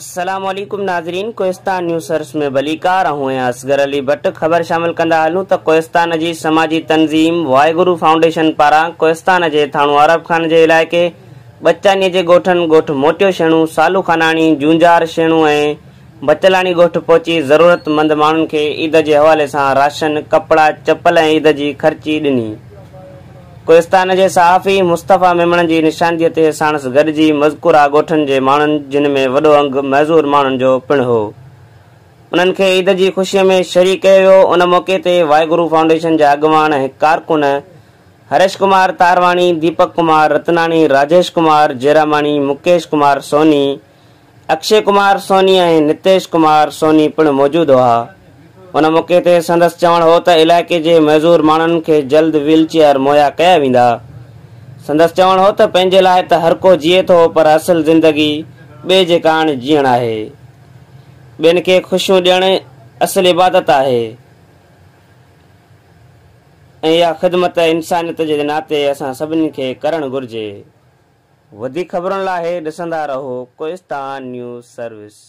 السلام عليڪم ناظرين ڪوهستان نيوز سروس ۾ ڀليڪار آئون آهيان اصغر علي ڀٽ خبر شامل ڪندا هلون ته ڪوهستان جي سماجي تنظيم واهگرو فائونڊيشن پاران ڪوهستان جي ٿاڻو عرب خان جي علائقي ٻچاني جي ڳوٺن ڳوٺ موٽيو شيڻو، سالو خاناڻي، جونجار شيڻو ۽ بچلاڻي ڳوٺ پهچي ضرورت مند ماڻهن کي عيد جي حوالي سان راشن، ڪپڙا، چپل ۽ عيد جي خرچي ڏني. ڪوهستان جي صحافي مصطفيٰ ميمڻ جي نشاندهي تي ساڻس گڏجي مذڪوره ڳوٺن جي ماڻهن جن ۾ وڏو انگ معذور ماڻهن جو پڻ هو انهن کي عيد جي خوشي ۾ شريڪ ڪيو ويو ان موقعي تي واهگرو فائونڊيشن جا اڳواڻ ۽ ڪارڪن هريش ڪمار تارواڻي، ديپڪ ڪمار رتناڻي، راجيش ڪمار جيراماڻي، مڪيش ڪمار سوني، اڪشي ڪمار سوني ۽ نتيش ڪمار سوني پڻ موجود هئا. ان موقعي تي سندس چوڻ هو ته علائقي جي معذور ماڻهن کي جلد ويل چيئر مهيا ڪيا ويندا. سندس چوڻ هو ته پنهنجي لاء ته هر ڪو جيئي ٿو پر اصل زندگي ٻئي جي ڪاڻ جيئڻ آهي. ٻين کي خوشيون ڏيڻ اصل عبادت آهي ۽ اها خدمت انسانيت جي ناتي اسان سڀني کي ڪرڻ گهرجي. وڌيڪ خبرن لاء ڏسندا رهو ڪوهستان نيوز سروس.